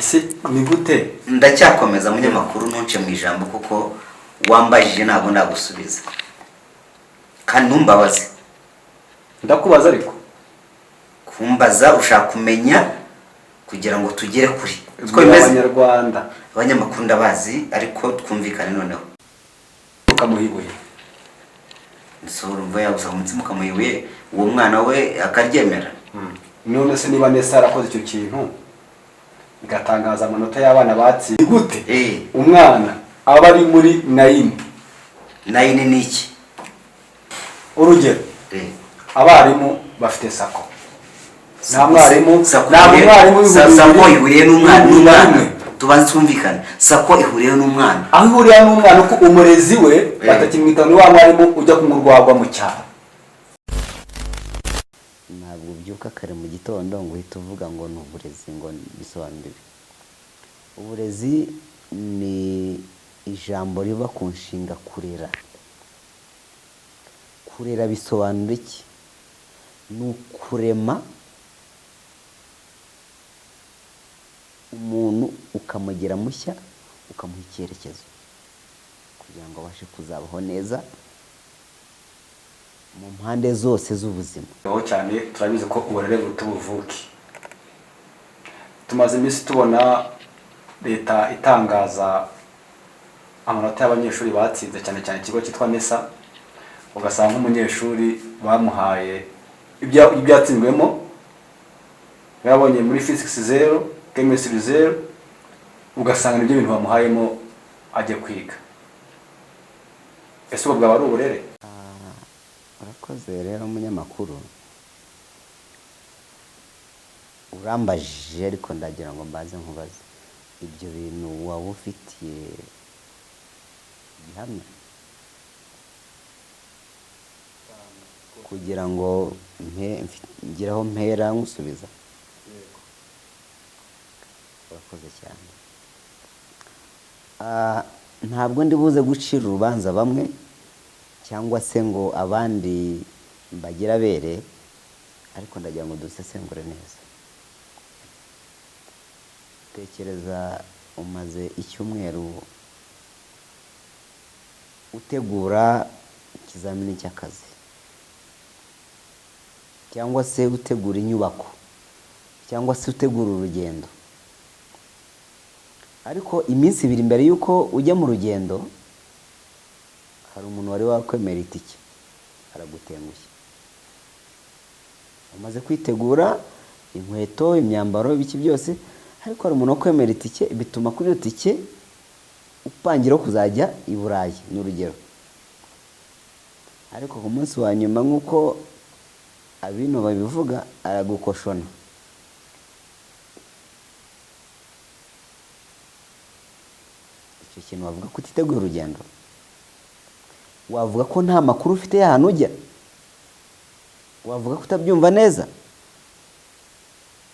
Ese ni gute? Ndacyakomeza, munyamakuru, ntunce mu ijambo kuko wambajije ntabwo ndagusubiza, kandi ntumbabaze. Ndakubaza ariko. Kumbaza ushaka kumenya kugira ngo tugere kuri siko Bwira bimeze. Abanyarwanda. Abanyamakuru ndabazi, ariko twumvikane noneho. Ukamuha ibuye. So urumva yagusaba umutsima ukamuha ibuye, uwo mwana we akaryemera? None se niba NESA yarakoze icyo kintu, igatangaza amanota y'abana batsinze, ni gute umwana aba ari muri nine? Nine ni iki? Urugero, abarimu bafite SACCO, nta mwarimu SACCO nta mwarimu w'ibihumbi SACCO bibiri ihuriye n'umwana bibiri na n'umwana rimwe. Tubanze twumvikane, SACCO ihuriye n'umwana? Aho ihuriye n'umwana, uko umurezi we batakimwita ni wa mwarimu ujya kunywa urwagwa mu cyaro. Ntabwo ubyuka kare mu gitondo ngo uhite uvuga ngo ni uburezi, ngo bisobanura ibi. Uburezi ni ijambo riva ku nshinga kurera. Kurera bisobanura iki? Ni ukurema umuntu, ukamugira mushya, ukamuha icyerekezo kugira ngo abashe kuzabaho neza mu mpande zose z'ubuzima. Aho cyane turabizi ko uburere buruta ubuvuke. Tumaze iminsi tubona leta itangaza amanota y'abanyeshuri batsinze, cyane cyane ikigo cyitwa NESA, ugasanga nk'umunyeshuri bamuhaye ibyo yatsinzwemo, yabonye muri physics 0, chemistry 0, ugasanga nibyo bintu bamuhayemo ajya kwiga. Ese ubwo bwaba ari uburere? Urakoze rero, umunyamakuru, urambajije, ariko ndagira ngo mbaze nkubaze: ibyo bintu waba ufitiye gihamya kugira ngo ngire aho mpera nkusubiza? Urakoze cyane. Ntabwo ndi buze gucira urubanza bamwe cyangwa se ngo abandi mbagire abere, ariko ndagira ngo dusesengure neza. Tekereza umaze icyumweru utegura ikizamini cy'akazi, cyangwa se utegura inyubako, cyangwa se utegura urugendo, ariko iminsi 2 mbere y'uko ujya mu rugendo hari umuntu wari wakwemera itike aragutengushye. Umaze kwitegura inkweto, imyambaro, ibiki byose, ariko hari umuntu wakwemera itike, bituma kuri iyo tike upangira kuzajya i Burayi, ni urugero. Ariko ku munsi wa nyuma, nk'uko abino babivuga, aragukoshona. Icyo kintu wavuga ko utiteguye urugendo? Wavuga ko nta makuru ufite y'ahantu ujya? Wavuga ko utabyumva neza?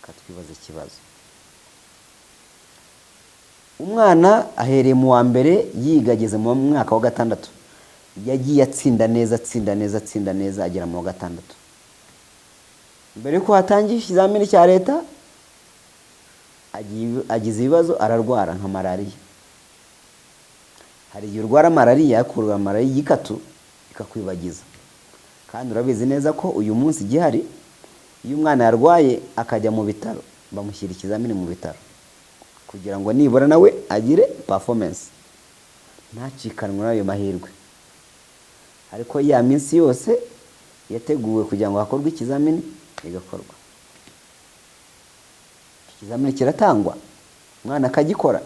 Katwibaza ikibazo: umwana ahereye mu wa mbere yiga, ageze mu mwaka wa gatandatu, yagiye atsinda neza, atsinda neza, atsinda neza, agera mu wa gatandatu. Mbere y'uko hatangira ikizamini cya leta agize ibibazo, ararwara nka malariya. Hari igihe urwara malariya, kurwara malariya y'igikatu ikakwibagiza, kandi urabizi neza ko uyu munsi igihari, iyo umwana yarwaye akajya mu bitaro, bamushyira ikizamini mu bitaro kugira ngo nibura nawe agire performance, ntacikanwe n'ayo mahirwe. Ariko ya minsi yose yateguwe kugira ngo hakorwe ikizamini igakorwa, ikizamini kiratangwa, umwana akagikora.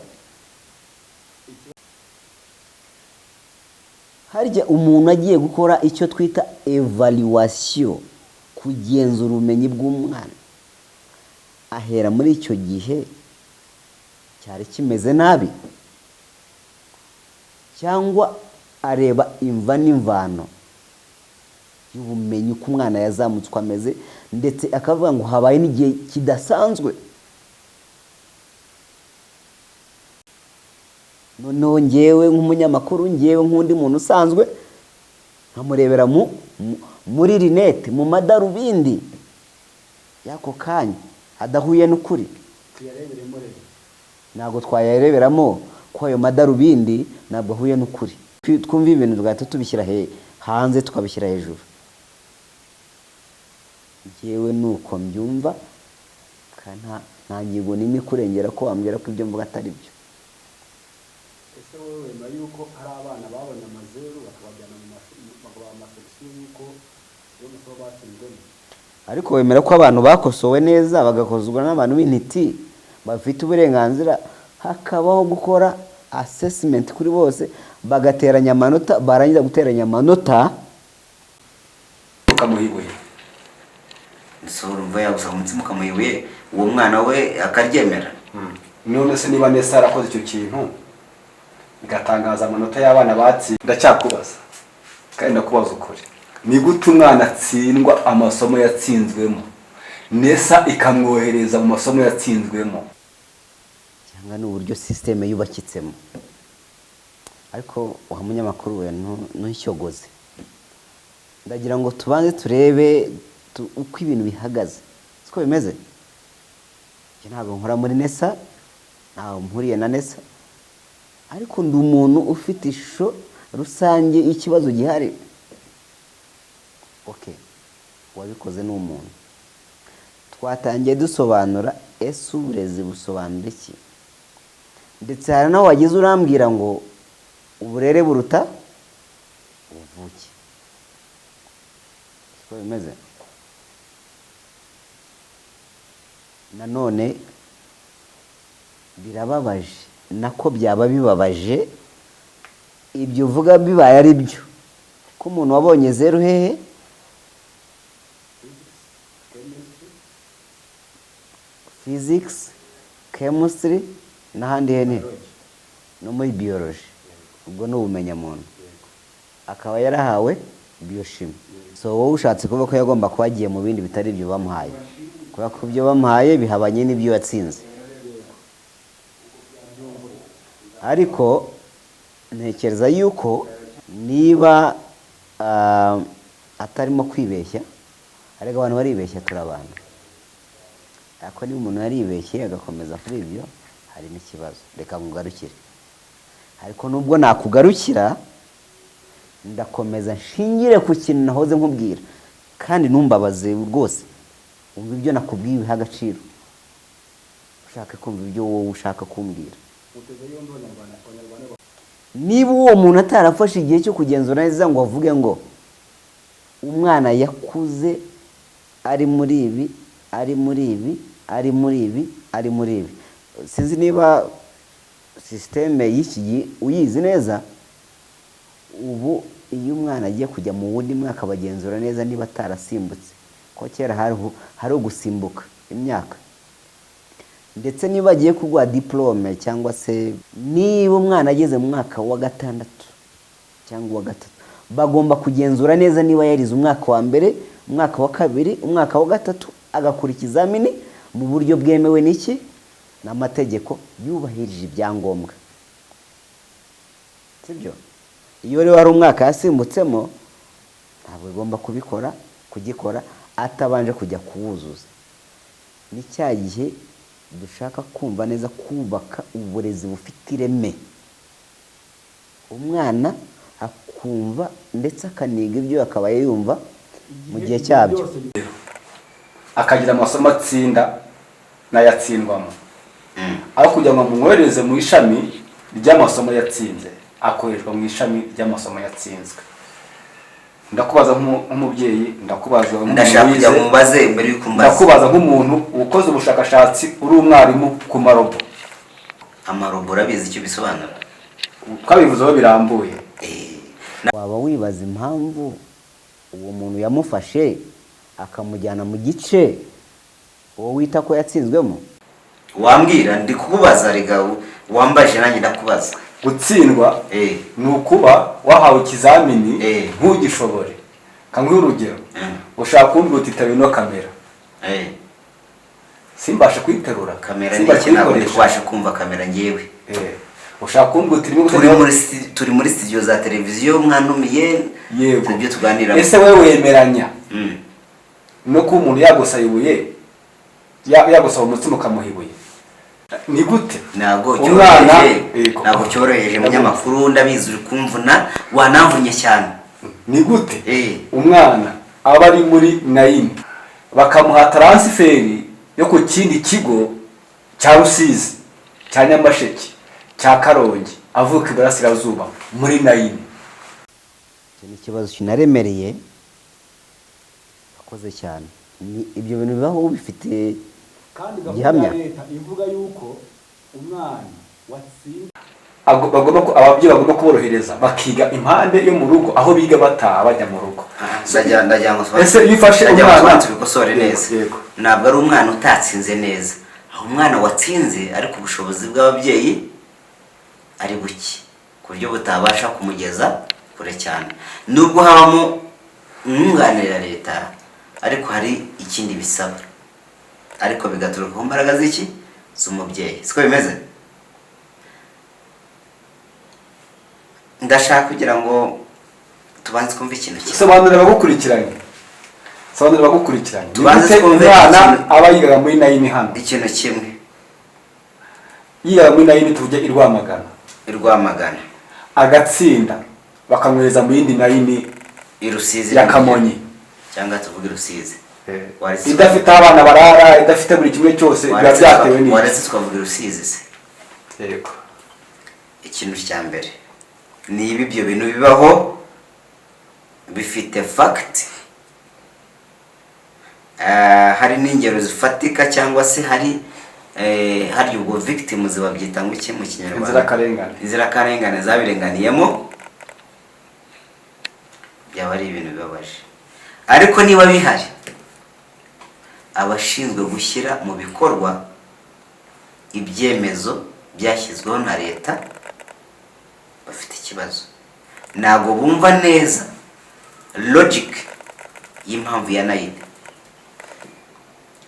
Harya umuntu agiye gukora icyo twita evaluation, kugenzura ubumenyi bw'umwana, ahera muri icyo gihe cyari kimeze nabi, cyangwa areba imva n'imvano y'ubumenyi, uko umwana yazamutse, uko ameze, ndetse akavuga ngo habaye n'igihe kidasanzwe, noneho ngewe nk'umunyamakuru, ngewe nk'undi muntu usanzwe, nkamurebera muri lunettes, mu madarubindi y'ako kanya adahuye n'ukuri? Tuyareberemo rero. Ntabwo twayareberamo ko ayo madarubindi ntabwo ahuye n'ukuri. Twumva ibintu tugahita tubishyira hanze, tukabishyira hejuru. Njyewe ni uko mbyumva, kandi nta ngingo n'imwe ikurengera ko wambwira ko ibyo mvuga atari byo. Ese wowe wemera yuko hari abana babonye amazeru bakabajyana mu mashuri, bakabaha amasekisiyo y'uko iyo masomo batsinzwemo? Ariko wemera ko abantu bakosowe neza, bagakozwa n'abantu b'intiti bafite uburenganzira, hakabaho gukora assessment kuri bose, bagateranya amanota, barangiza guteranya amanota Ukamuha ibuye. So urumva yagusaba umutsima ukamuha ibuye, uwo mwana we akaryemera? None se niba NESA yarakoze icyo kintu, igatangaza amanota y'abana batsinze, ndacyakubaza kandi ndakubaza ukuri: ni gute umwana atsindwa amasomo yatsinzwemo, NESA ikamwohereza mu masomo yatsinzwemo? Cyangwa ni uburyo système yubakitsemo? Ariko wa munyamakuru we, ntushyogoze. Ndagira ngo tubanze turebe uko ibintu bihagaze, siko bimeze. Njye ntabwo nkora muri NESA, ntaho mpuriye na NESA, ariko ndi umuntu ufite ishusho rusange y'ikibazo gihari. Okay, uwabikoze ni umuntu. Twatangiye dusobanura: ese uburezi busobanura iki? Ndetse hari n'aho wagize urambwira ngo uburere buruta ubuvuke, siko bimeze? Nanone birababaje, nako byaba bibabaje ibyo uvuga bibaye ari byo, ko umuntu wabonye zeru hehe? Physics, chemistry n'ahandi hene, no muri biology, ubwo ni ubumenyamuntu, akaba yarahawe biochimie. So wowe ushatse kuvuga ko yagomba kuba agiye mu bindi bitari ibyo bamuhaye, kubera ko ibyo bamuhaye bihabanye n'ibyo yatsinze. Ariko ntekereza yuko niba atarimo kwibeshya, ariko abantu baribeshya, turi abantu, ariko niba umuntu yaribeshye agakomeza kuri ibyo, harimo ikibazo. Reka nkugarukire. Ariko nubwo nakugarukira, ndakomeza nshingire ku kintu nahoze nkubwira, kandi ntumbabaze rwose. Wumva ibyo nakubwiye, ubihe agaciro, ushaka kumva ibyo wowe ushaka kumbwira. Niba uwo muntu atarafashe igihe cyo kugenzura neza ngo avuge ngo umwana yakuze ari muri ibi, ari muri ibi, ari muri ibi, ari muri ibi, sinzi niba système y'iki gihe uyizi neza. Ubu iyo umwana agiye kujya mu wundi mwaka, bagenzura neza niba atarasimbutse, ko kera hari ugusimbuka imyaka. Ndetse niba agiye kuguha diporome, cyangwa se niba umwana ageze mu mwaka wa gatandatu cyangwa uwa gatatu, bagomba kugenzura neza niba yarize umwaka wa mbere, umwaka wa kabiri, umwaka wa gatatu, agakora ikizamini mu buryo bwemewe n'iki n'amategeko, yubahirije ibyangombwa, sibyo? Iyo rero hari umwaka yasimbutsemo, ntabwo agomba kubikora, kugikora atabanje kujya kuwuzuza. Ni cya gihe dushaka kumva neza kubaka uburezi bufite ireme, umwana akumva ndetse akaniga ibyo akabaye yumva mu gihe cyabyo. Akagira amasomo atsinda n'ayatsindwamo, aho kugira ngo mumwohereze mu ishami ry'amasomo yatsinze, akoreshwa mu ishami ry'amasomo yatsinzwe. Ndakubaza nk'umubyeyi, ndakubaza nk'umuntu Ndashaka kujya wize, mubaze mbere y'uko umbaza. Ndakubaza nk'umuntu ukoze ubushakashatsi, uri umwarimu ku marobo. Amarobo urabizi icyo bisobanura? Twabivuzeho birambuye. Waba wibaza impamvu uwo muntu yamufashe akamujyana mu gice uwo wita ko yatsinzwemo? Wambwira, ndi kukubaza rega, wambaje nanjye ndakubaza. Gutsindwa ni ukuba wahawe ikizamini ntugishobore. Kanguhe urugero: ushaka kumbwira uti "Taba ino kamera", simbashe kuyiterura, Kamera ni simbashe iki? Ntabwo ndi kuyikoresha. kubasha kumva kamera ngewe. Ushaka kumbwira uti irimo Turi gutegura- muri studio za televiziyo mwantumiye. Yego. Ibyo tuganiramo. Ese wowe wemeranya no kuba umuntu yagusaba ibuye, yagusaba umutsima ukamuha ibuye? Ni gute Ntabwo umwana cyoroheje. Yego. Ntabwo cyoroheje, munyamakuru, ndabizi uri kumvuna, wanamvunnye cyane. Ni gute umwana aba ari muri nine bakamuha transfer yo ku kindi kigo cya Rusizi, cya Nyamasheke, cya Karongi, avuka iburasirazuba muri nine? Icyo ni ikibazo kinaremereye, akoze cyane. Ni ibyo bintu bibaho bifite Kandi gahunda gihamya. ya leta ivuga yuko umwana watsinze bagomba ababyeyi bagomba kuborohereza bakiga impande yo mu rugo, aho biga bataha bajya mu rugo. Ndagira ngo Ese iyo ufashe ndagira ngo umwana- tubikosore neza. Yego. Ntabwo ari umwana utatsinze neza, aho umwana watsinze ariko ubushobozi bw'ababyeyi ari buke ku buryo butabasha kumugeza kure cyane, nubwo habamo umwunganira ya leta, ariko hari ikindi bisaba, ariko bigaturuka ku mbaraga z'iki? Z'umubyeyi. Siko bimeze? Ndashaka kugira ngo tubanze twumve ikintu kimwe. Sobanurira abagukurikiranye, sobanurira abagukurikiranye. Ni Tubanze gute twumve umwana aba yigaga muri nine hano, ikintu kimwe. Yigaga muri nine, tuvuge i Rwamagana, I Rwamagana, agatsinda, bakamwohereza mu yindi nine i Rusizi, ya Kamonyi, cyangwa tuvuge i Rusizi. Idafite abana barara, idafite buri kimwe cyose, biba byatewe n'iki? Waretse tukavuga i Rusizi se? Yego. Ikintu cya mbere, niba ibyo bintu bibaho bifite fact, hari n'ingero zifatika, cyangwa se hari ubwo victims, babyita ngo iki mu Kinyarwanda? Inzirakarengane. Inzirakarengane zabirenganiyemo, byaba ari ibintu bibabaje. Ariko niba bihari, abashinzwe gushyira mu bikorwa ibyemezo byashyizweho na leta bafite ikibazo. Ntabwo bumva neza logic y'impamvu ya nine,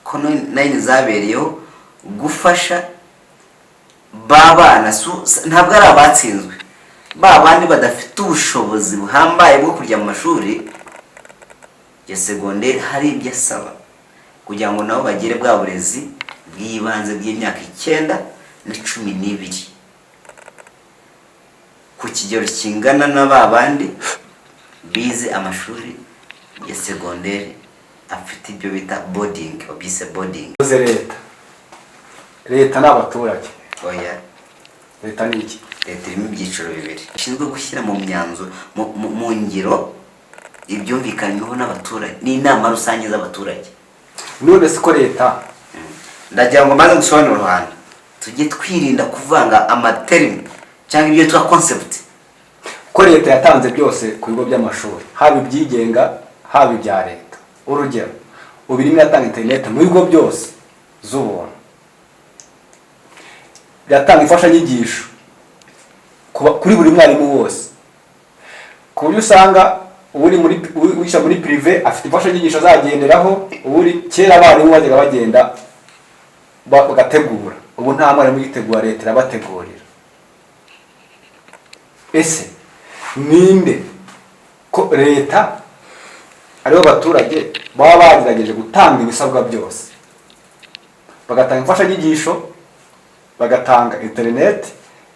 ko nine zabereyeho gufasha ba bana, ntabwo ari abatsinzwe, ba bandi badafite ubushobozi buhambaye bwo kujya mu mashuri ya segonderi, hari ibyo asaba kugira ngo nabo bagire bwa burezi bw'ibanze bw'imyaka 9 na 12 ku kigero kingana na ba bandi bize amashuri ya segonderi afite ibyo bita boarding, babyise boarding. Uvuze leta, leta ni abaturage? Oya. Leta ni iki? Leta irimo ibyiciro bibiri bishinzwe gushyira mu myanzuro mu ngiro ibyumvikanyweho n'abaturage n'inama rusange z'abaturage. None se ko leta Ndagira ngo maze gusobanura uruhande, tujye twirinda kuvanga ama terms cyangwa ibyo twita concept. Ko leta yatanze byose ku bigo by'amashuri, haba ibyigenga, haba ibya leta, urugero ubu irimo iratanga interineti mu bigo byose z'ubuntu, iratanga imfashanyigisho kuri buri mwarimu wose, ku buryo usanga uri muri wigisha muri privé afite imfashanyigisho azagenderaho. Uri kera abarimu bajyaga bagenda bagategura, ubu nta mwarimu ugitegura, leta irabategurira. Ese ninde, ko leta aribo baturage baba bagerageje gutanga ibisabwa byose, bagatanga imfashanyigisho, bagatanga interineti,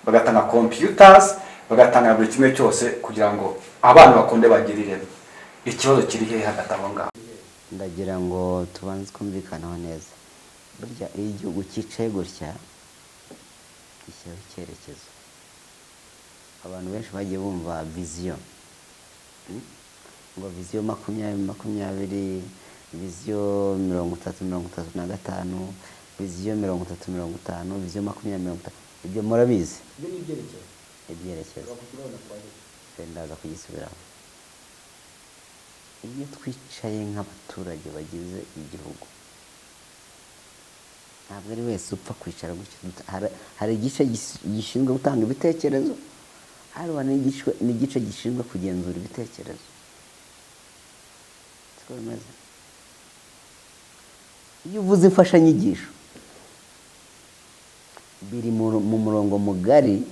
bagatanga computers, bagatanga buri kimwe cyose kugira ngo abana bakunde bagire ireme, ikibazo kiri hehe hagati aho ngaho? Ndagira ngo tubanze twumvikanaho neza. Burya iyo igihugu cyicaye gutya gishyiraho icyerekezo, abantu benshi bagiye bumva vision. Ngo vision 2020, vision 30 35, vision 30 50, vision 2050, ibyo murabizi. Ibyo ni ibyerekezo. Ibyerekezo, ndaza kugisubiramo. Iyo twicaye nk'abaturage bagize igihugu, ntabwo ari wese upfa kwicara gutya. Hari igice gishinzwe gutanga ibitekerezo, hari n'igice gishinzwe kugenzura ibitekerezo. Siko bimeze? Iyo uvuze imfashanyigisho, biri mu murongo mugari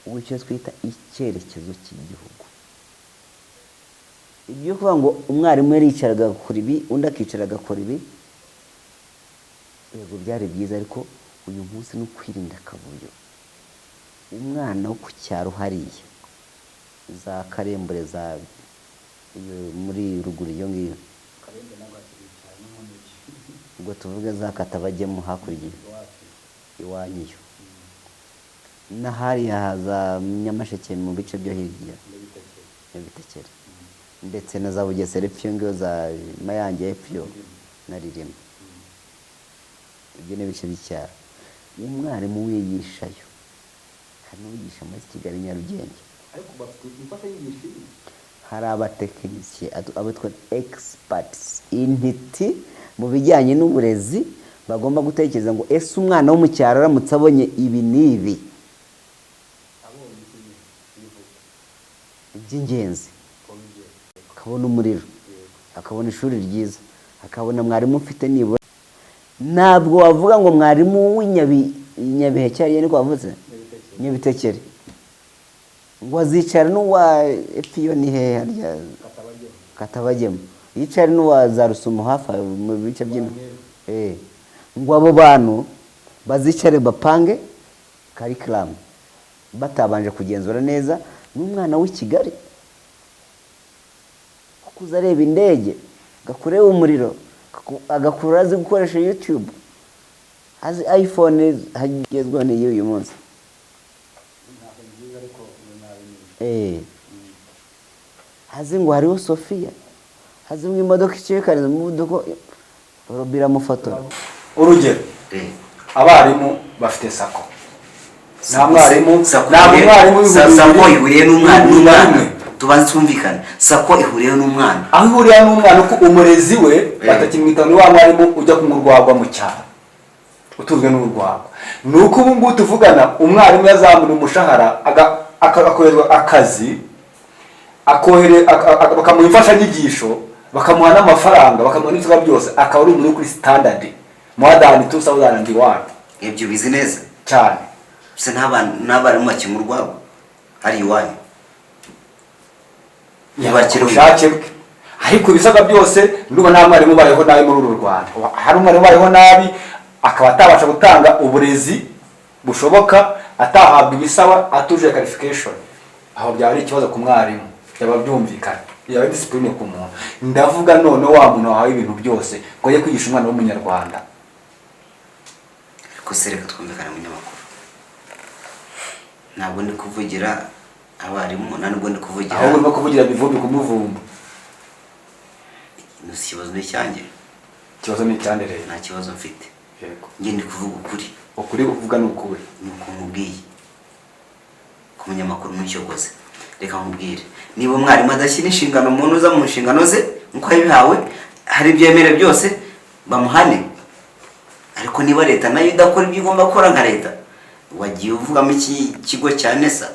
w'icyo twita icyerekezo cy'igihugu. Ibyo kuvuga ngo umwarimu yaricaraga agakora ibi, undi akicara agakora ibi, yego byari byiza, ariko Uyu munsi ni ukwirinda akavuyo. Umwana wo ku cyaro hariya za Karembure, za iyo muri ruguru iyo ngiyo, ubwo tuvuge za Katabagemu hakurya iwanyu iyo, n'ahariya za Nyamasheke mu bice byo hirya Nyabitekeri, ndetse na za Bugesera epfo iyo ngiyo, za Mayange epfo iyo na Ririma, ibyo ni ibice by'icyaro. Umwarimu wigishayo, hari n'uwigisha muri Kigali, Nyarugenge. Ariko bafite imfashanyigisho imwe. Hari abatekinisiye, abo twita experts, intiti mu bijyanye n'uburezi, bagomba gutekereza ngo: ese umwana wo mu cyaro aramutse abonye ibi n'ibi Abonye iki bivuga? Iby'ingenzi, akabona umuriro, akabona ishuri ryiza, akabona mwarimu ufite nibura, ntabwo wavuga ngo mwarimu w'Inyabiheke, hariya niko wavuze, Nyabitekeri, ngo azicara n'uwa epfo ni hehe harya, Katabagemu, yicare n'uwa za Rusumo hafi aho mu bice by'ino, ngo abo bantu bazicare bapange curriculum batabanje kugenzura neza n'umwana w'i Kigali, kuko uza areba indege, agakureba umuriro, agakura azi gukoresha YouTube, azi iPhone hagezweho n'iyi uyu munsi. Ntabwo nziza, ariko nabimenye. Azi ngo hariho Sofiya, azi ngo imodoka icikariza umuvuduko robi iramufotora. Urugero, abarimu bafite SACCO, nta mwarimu SACCO nta mwarimu w'ibihumbi SACCO bibiri ihuriye n'umwana n'ibihumbi na n'umwana rimwe. Tubanze twumvikane, SACCO ihuriye n'umwana? Aho ihuriye n'umwana, uko umurezi we batakimwita ni wa mwarimu ujya kunywa urwagwa mu cyaro, utunzwe n'urwagwa. Ni uko ubu ngubu tuvugana umwarimu yazamura umushahara, akoherezwa akazi, bakamuha imfashanyigisho, bakamuha n'amafaranga, bakamuha n'ibikorwa byose, akaba ari umuntu uri kuri standard more than 2001. Ibyo bizi neza? Cyane. Se n'abarimu bakinywa urwagwa hari iwanyu? Ku bushake bwe, ariko ibisabwa byose, ndumva nta mwarimu ubayeho nabi muri uru Rwanda. Hari umwarimu ubayeho nabi akaba atabasha gutanga uburezi bushoboka, atahabwa ibisaba, atujuje qualification, aho byaba ari ikibazo ku mwarimu, byaba byumvikana, byaba ari discipline ku muntu. Ndavuga none wa muntu wahawe ibintu byose ngo ajye kwigisha umwana w'umunyarwanda. Ariko se reka twumvikane, munyamakuru, ntabwo ndi kuvugira abarimu, nta nubwo ndi kuvugira Ahubwo urimo kuvugira Mivumbi kumuvumba. Si ikibazo ni icyanjye. Ikibazo ni icyande rero? Nta kibazo mfite. Yego. Njye ndi kuvuga ukuri. Ukuri uvuga ni ukuri. Ni uko nkubwiye ku munyamakuru ntucyogoze. Reka nkubwire, niba umwarimu adashyira inshingano umuntu uza mu nshingano ze nk'uko yabihawe, hari ibyo yemerewe byose, bamuhane. Ariko niba leta nayo idakora ibyo igomba gukora nka leta, wagiye uvugamo iki kigo cya NESA,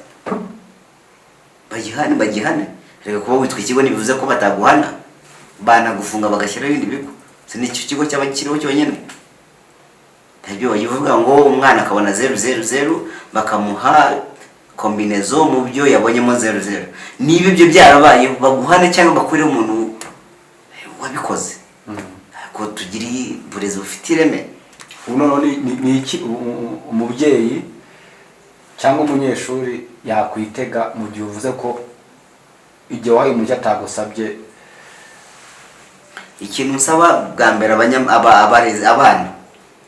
bagihane, bagihane. Reka kuba witwa ikigo ntibivuze ko bataguhana, banagufunga bagashyiraho ibindi bigo. Si nicyo kigo cyaba kiriho cyonyine. Ntabyo bayivuga ngo umwana akabona 000, bakamuha combinaison mu byo yabonyemo 00. Niba ibyo byarabaye, baguhane cyangwa bakureho umuntu wabikoze, ariko tugire uburezi bufite ireme. Ubu noneho ni iki umubyeyi cyangwa umunyeshuri yakwitega mu gihe uvuze ko igihe wahaye umuntu icyo atagusabye? Ikintu nsaba bwa mbere abarezi, abana,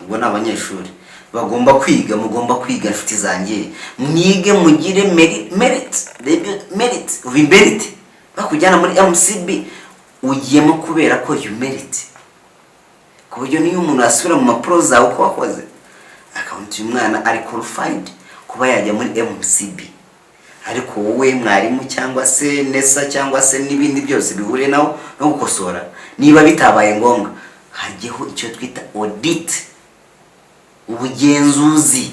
ubwo ni abanyeshuri, bagomba kwiga. Mugomba kwiga, inshuti zanjye, mwige mugire merit, merit, merit. Bakujyana muri MCB, ugiyemo kubera ko you merit, ku buryo niyo umuntu asubira mu mpapuro zawe uko wakoze, akabona uyu mwana ari qualified kuba yajya muri MCB. Ariko wowe mwarimu cyangwa se NESA cyangwa se n'ibindi byose bihuriye naho no gukosora, niba bitabaye ngombwa, hajyeho icyo twita audit, ubugenzuzi.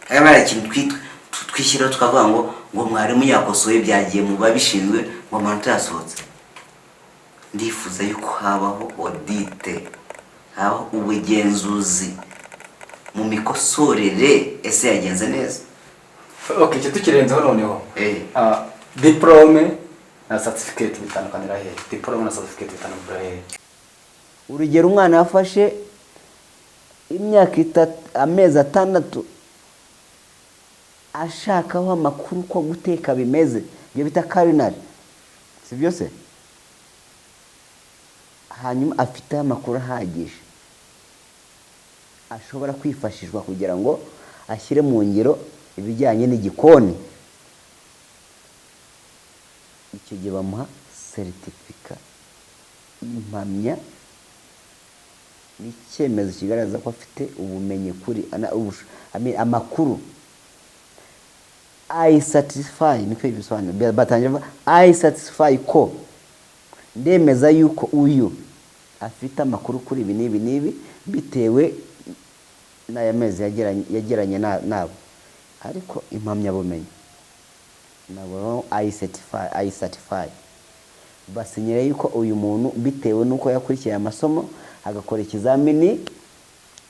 Haba hari ikintu twitwa twishyiraho tukavuga ngo mwarimu yakosoye, byagiye mu babishinzwe, ngo amanota yasohotse. Ndifuza yuko habaho audit, habaho ubugenzuzi mu mikosorere, ese yagenze neza? Okay, icyo tukirenzeho noneho. Diplôme na certificate bitandukanira hehe? Diplôme na certificate bitandukanira hehe? Urugero, umwana yafashe Imyaka 3, amezi 6 ashakaho amakuru ko guteka bimeze, ibyo bita culinary, si byo se? Hanyuma afite amakuru ahagije ashobora kwifashishwa kugira ngo ashyire mu ngiro ibijyanye n'igikoni. Icyo gihe bamuha seritifika, impamya n'icyemezo kigaragaza ko afite ubumenyi kuri I mean, amakuru. I certify, niko bisobanura. Batangira bavuga, "I certify", ko ndemeza yuko uyu afite amakuru kuri ibi n'ibi n'ibi bitewe n'aya mezi yagiranye nabo. Ariko impamyabumenyi nabo, I certify, I certify, basinyira yuko uyu muntu, bitewe n'uko yakurikiye amasomo, agakora ikizamini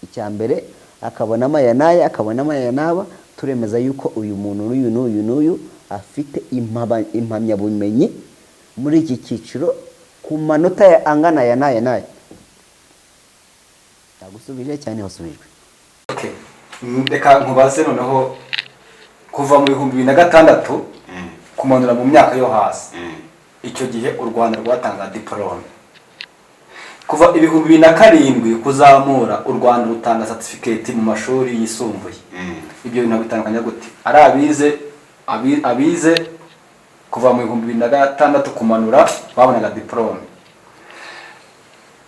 icya mbere, akabonamo aya n'aya, akabonamo aya n'aba, turemeza yuko uyu muntu n'uyu n'uyu n'uyu afite impamyabumenyi muri iki cyiciro ku manota angana aya n'aya n'aya. Nagusubije cyane, wasubijwe. Okay. Reka nkubaze noneho, kuva mu 2006 kumanura mu myaka yo hasi, icyo gihe u Rwanda rwatanga diporome. Kuva 2007 kuzamura, u Rwanda rutanga certificate mu mashuri yisumbuye. Ibyo bintu bitandukanye gute? Ari abize kuva mu 2006 kumanura babonaga diporome,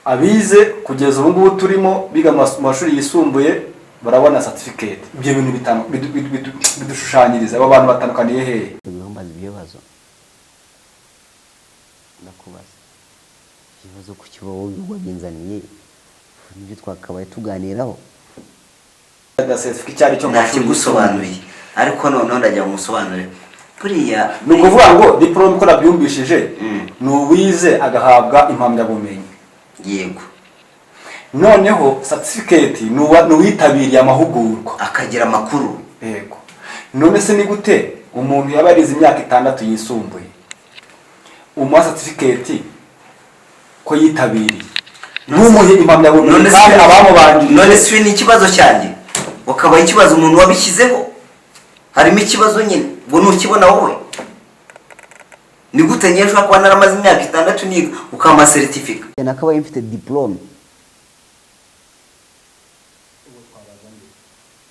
abize kugeza ubu ngubu turimo biga mu mashuri yisumbuye barabona certificate. Ibyo bintu bidushushanyiriza abo bantu batandukaniye hehe? Mbaza ibibazo, ndakubaza ibibazo ku kiba wowe wabinzaniye, nibyo twakabaye tuganiraho. Certificate icyo ari cyo mu mashuri Ntakigusobanuriye, ariko noneho ndagira ngo musobanurire buriya. Ni ukuvuga ngo diporome, uko nabyumvishije, ni uwize agahabwa impamyabumenyi. Yego. Noneho certificate ni uwitabiriye amahugurwa akagira amakuru. Yego. None se ni gute umuntu yaba yarize imyaka 6 yisumbuye, umuha certificate ko yitabiriye, ntumuhe impamyabumenyi None se kandi abamubanjirije? None se ni ikibazo cyanjye, wakabaye ikibazo umuntu wabishyizeho? Harimo ikibazo nyine, ubwo ntukibona wowe? Ni gute ngewe ushobora kuba naramaze imyaka 6 niga, ukampa seritifika? Nakabaye mfite diporome,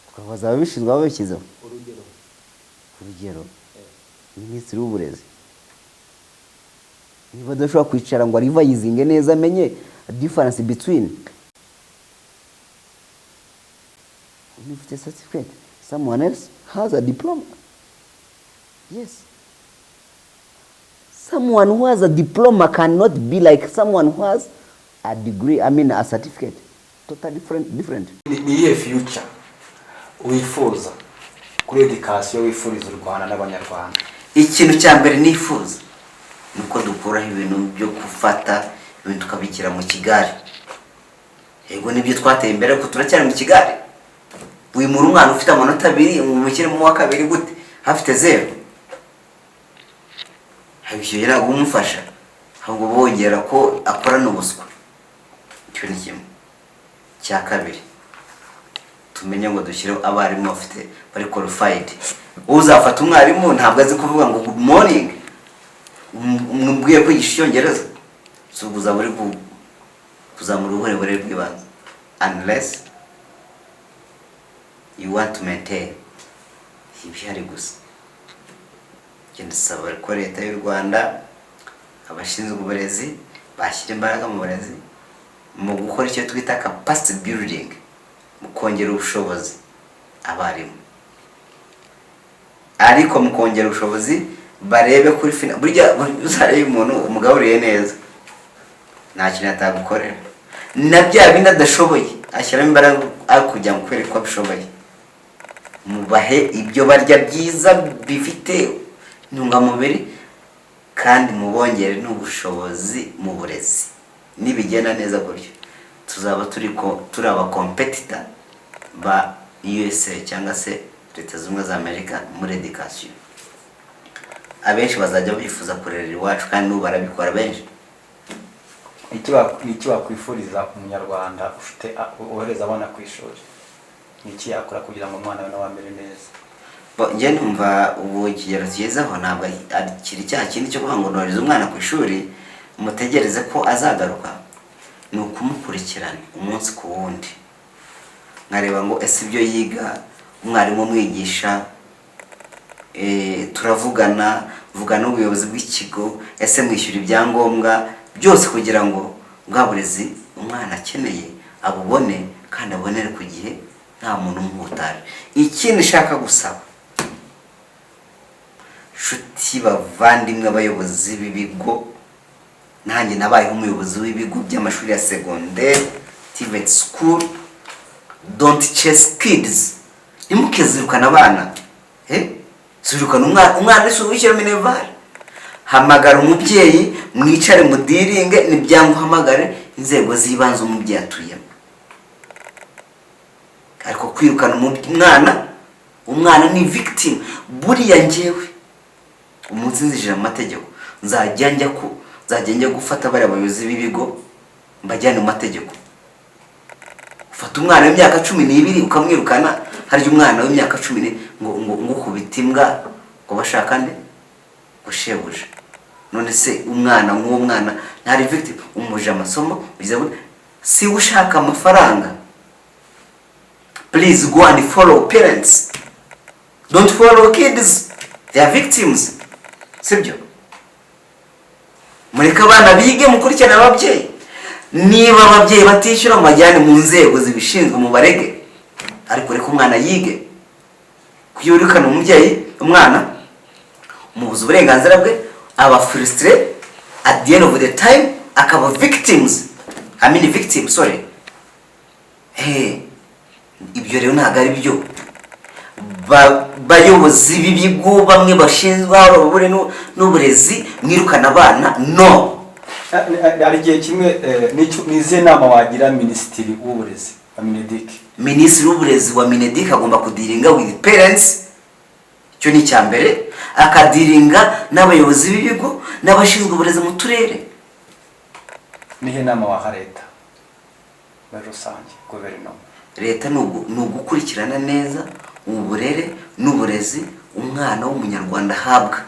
tukabaza ababishinzwe babishyizeho. Urugero, minisitiri w'uburezi, niba adashobora kwicara ngo arivayizinge neza, amenye difference between ufite certificate, someone else has a diploma. Yes, someone who has a diploma cannot be like someone who has a degree, I mean, a certificate. Totally different. Ni iyihe future wifuza kuri education, wifuriza u Rwanda n'Abanyarwanda? Ikintu cya mbere nifuza ni uko dukuraho ibintu byo gufata ibintu tukabishyira mu kigare. Yego, nibyo, twateye imbere, ariko turacyari mu kigare. Wimura umwana ufite amanota 2 umushyire mu wa kabiri gute hafite 0? Ibyo ntabwo umufasha, ahubwo bongera ko akorana ubuswa. Icyo ni kimwe. Cya kabiri, tumenye ngo dushyireho abarimu bafite, bari qualified. Uzafata umwarimu ntabwo azi kuvuga ngo "Good morning", umubwiye kwigisha Icyongereza, si ubwo uzaba uri kuzamura uburebure bw'ibanze, unless you want to maintain ibihari gusa. Njye ndasaba ko Leta y'u Rwanda, abashinzwe uburezi bashyira imbaraga mu burezi, mu gukora icyo twita capacity building, mu kongera ubushobozi abarimu. Ariko mu kongera ubushobozi barebe kuri fina. Burya uzarebe umuntu umugaburiye neza, nta kintu atagukorera, na bya bindi adashoboye ashyiramo imbaraga ari kugira ngo kwereke ko abishoboye. Mubahe ibyo barya byiza bifite intungamubiri, kandi mubongere n'ubushobozi mu burezi. Nibigenda neza gutyo, tuzaba turi ko turi aba competitor ba USA cyangwa se Leta Zunze Ubumwe za Amerika muri education. Abenshi bazajya bifuza kurerera iwacu, kandi n'ubu barabikora benshi. Ni iki wakwifuriza umunyarwanda ufite wohereza abana ku ishuri? Ni iki yakora kugira ngo umwana we nawe amere neza? Bo, njye numva ubu ikigero tugezeho ntabwo kiri cya kindi cyo kuvuga ngo nohereze umwana ku ishuri mutegereze ko azagaruka. Ni ukumukurikirana umunsi ku wundi, nkareba ngo ese ibyo yiga, umwarimu umwigisha, turavugana, mvugana n'ubuyobozi bw'ikigo, ese mwishyura ibyangombwa byose kugira ngo bwa burezi umwana akeneye abubone kandi abonere ku gihe, nta muntu umuhutaje. Ikindi nshaka gusaba, nshuti bavandimwe, abayobozi b'ibigo, nanjye nabayeho umuyobozi w'ibigo by'amashuri ya segonderi, TVET school, don't chase kids. Ntimukezirukana abana. Zirukana umwana, umwana wese wishyura minerval. Hamagara umubyeyi, mwicare mudealinge, nibyanga uhamagare inzego z'ibanze umubyeyi atuyemo. Ariko kwirukana umwana, umwana ni victim. Buriya njyewe umunsi nzinjira mu mategeko, nzajya njya gufata bariya bayobozi b'ibigo mbajyane mu mategeko. Ufata umwana w'imyaka 12 ukamwirukana. Harya umwana w'imyaka cumi ngo ukubita imbwa ngo bashaka nde? Ngo shebuja. None se umwana nk'uwo mwana ntari victim? Umuje amasomo ugize gute? Si we ushaka amafaranga? Please go and follow parents, don't follow kids, they are victims. Sibyo? Mureke abana bige, mukurikirane ababyeyi. Niba ababyeyi batishyura, mubajyane mu nzego zibishinzwe mubarege, ariko reka umwana yige. Kuyo wirukana umubyeyi, umwana umubuza uburenganzira bwe, aba frustré, at the end of the time akaba victims, I mean victim, sorry. Hey, ibyo rero ntabwo ari byo. Bayobozi b'ibigo bamwe bashinzwe ababure n'uburezi, mwirukana abana, no. Hari igihe kimwe, ni izihe nama wagira minisitiri w'uburezi wa MINEDUC? Minisitiri w'uburezi wa MINEDUC agomba kudealinga with parents, icyo ni icya mbere, akadealinga n'abayobozi b'ibigo n'abashinzwe uburezi mu turere. Nihe nama waha leta muri rusange, guverinoma? Leta ni ugukurikirana neza uburere n'uburezi umwana w'umunyarwanda ahabwa.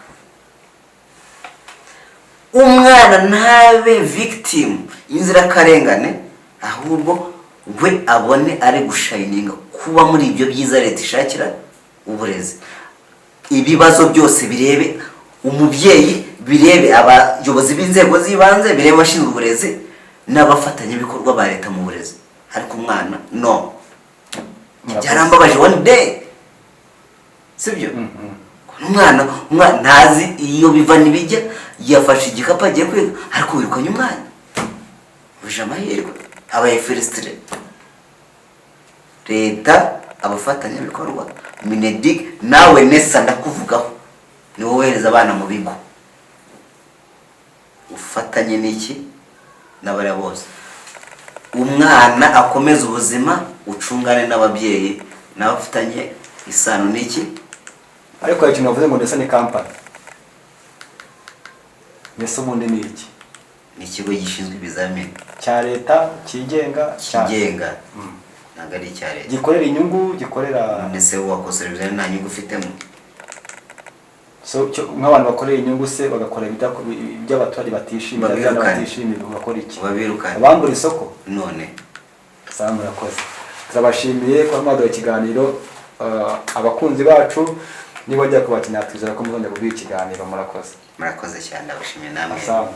Umwana ntabe victim y'inzirakarengane, ahubwo we abone ari gushininga kuba muri ibyo byiza leta ishakira uburezi. Ibibazo byose birebe umubyeyi, birebe abayobozi b'inzego z'ibanze, birebe abashinzwe uburezi n'abafatanyabikorwa ba leta mu burezi, ariko umwana no. Byarambabaje one day, sibyo? Umwana ntazi iyo biva n'ibijya, yafashe igikapu agiye kwiga, ariko wirukanye umwana uje amahirwe abaye frustré. Leta, abafatanyabikorwa, MINEDUC, nawe NESA ndakuvugaho, ni wowe wohereza abana mu bigo, ufatanye n'iki n'abariya bose, umwana akomeze ubuzima, ucungane n'ababyeyi n'abafitanye isano n'iki. Ariko hari ikintu bavuze ngo NESA ni company. NESA ubundi ni iki? Ni ikigo gishinzwe ibizamini. Cya leta, cyigenga, Cyigenga, ntabwo ari icya leta. Gikorera inyungu, gikorera Ndetse wakosora ibizamini nta nyungu ufitemo? So, nk'abantu bakorera inyungu se bagakora ibyo abaturage batishimiye, Babirukane. abana batishimiye, bakora iki? Babirukane. Abambura isoko. None. Sawa, murakoze, turabashimiye kuba mwaduha ikiganiro. Abakunzi bacu, niba bajya kubakenera, twizera ko muzongera kuduha ikiganiro. Murakoze. Murakoze cyane, ndabashimiye namwe. Asante.